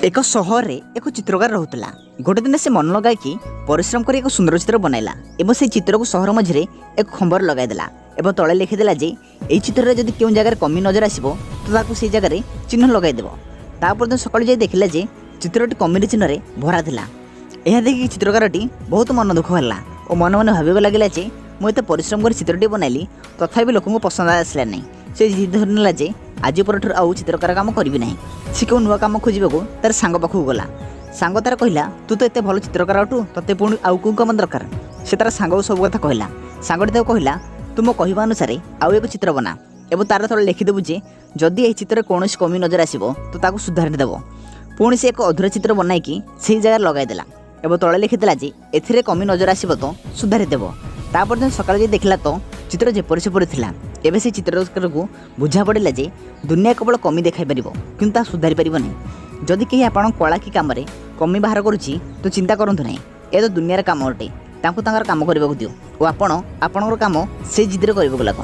ଏକ ସହରରେ ଏକ ଚିତ୍ରକାର ରହୁଥିଲା। ଗୋଟେ ଦିନ ସେ ମନ ଲଗାଇକି ପରିଶ୍ରମ କରି ଏକ ସୁନ୍ଦର ଚିତ୍ର ବନାଇଲା ଏବଂ ସେଇ ଚିତ୍ରକୁ ସହର ମଝିରେ ଏକ ଖମ୍ବରେ ଲଗାଇଦେଲା ଏବଂ ତଳେ ଲେଖିଦେଲା ଯେ ଏହି ଚିତ୍ରରେ ଯଦି କେଉଁ ଜାଗାରେ କମି ନଜର ଆସିବ, ତ ତାକୁ ସେଇ ଜାଗାରେ ଚିହ୍ନ ଲଗାଇଦେବ। ତାପରଦିନ ସକାଳୁ ଯାଇ ଦେଖିଲା ଯେ ଚିତ୍ରଟି କମିର ଚିହ୍ନରେ ଭରା ଥିଲା। ଏହା ଦେଖିକି ଚିତ୍ରକାରଟି ବହୁତ ମନ ଦୁଃଖ ହେଲା ଓ ମନେ ମନେ ଭାବିବାକୁ ଲାଗିଲା ଯେ ମୁଁ ଏତେ ପରିଶ୍ରମ କରି ଚିତ୍ରଟି ବନାଇଲି, ତଥାପି ଲୋକଙ୍କୁ ପସନ୍ଦ ଆସିଲା ନାହିଁ। ସେ ଜିଦ୍ ଧରି ନେଲା ଯେ ଆଜି ପରଠାରୁ ଆଉ ଚିତ୍ରକାର କାମ କରିବି ନାହିଁ। ସେ କେଉଁ ନୂଆ କାମ ଖୋଜିବାକୁ ତାର ସାଙ୍ଗ ପାଖକୁ ଗଲା। ସାଙ୍ଗ ତାର କହିଲା, "ତୁ ତ ଏତେ ଭଲ ଚିତ୍ରକାର ଅଟୁ, ତତେ ପୁଣି ଆଉ କେଉଁ କାମ ଦରକାର?" ସେ ତାର ସାଙ୍ଗକୁ ସବୁ କଥା କହିଲା। ସାଙ୍ଗଟି ତାକୁ କହିଲା, "ତୁ ମୋ କହିବା ଅନୁସାରେ ଆଉ ଏକ ଚିତ୍ର ବନା ଏବଂ ତାର ତଳେ ଲେଖିଦେବୁ ଯେ ଯଦି ଏହି ଚିତ୍ରରେ କୌଣସି କମି ନଜର ଆସିବ, ତ ତାକୁ ସୁଧାରି ଦେବ।" ପୁଣି ସେ ଏକ ଅଧୁରା ଚିତ୍ର ବନାଇକି ସେହି ଜାଗାରେ ଲଗାଇଦେଲା ଏବଂ ତଳେ ଲେଖିଦେଲା ଯେ ଏଥିରେ କମି ନଜର ଆସିବ ତ ସୁଧାରି ଦେବ। ତାପରଦିନ ସକାଳେ ଯାଇ ଦେଖିଲା ତ ଚିତ୍ର ଯେପରି ସେପରି ଥିଲା। ଏବେ ସେ ଚିତ୍ରକାରକୁ ବୁଝା ପଡ଼ିଲା ଯେ ଦୁନିଆ କେବଳ କମି ଦେଖାଇ ପାରିବ, କିନ୍ତୁ ତାହା ସୁଧାରି ପାରିବ ନାହିଁ। ଯଦି କେହି ଆପଣଙ୍କ କଳା କି କାମରେ କମି ବାହାର କରୁଛି, ତ ଚିନ୍ତା କରନ୍ତୁ ନାହିଁ। ଏ ତ ଦୁନିଆର କାମ ଅଟେ। ତାଙ୍କୁ ତାଙ୍କର କାମ କରିବାକୁ ଦିଅ ଓ ଆପଣ ଆପଣଙ୍କର କାମ ସେ ଜିଦ୍ରେ କରିବାକୁ ଲାଗ।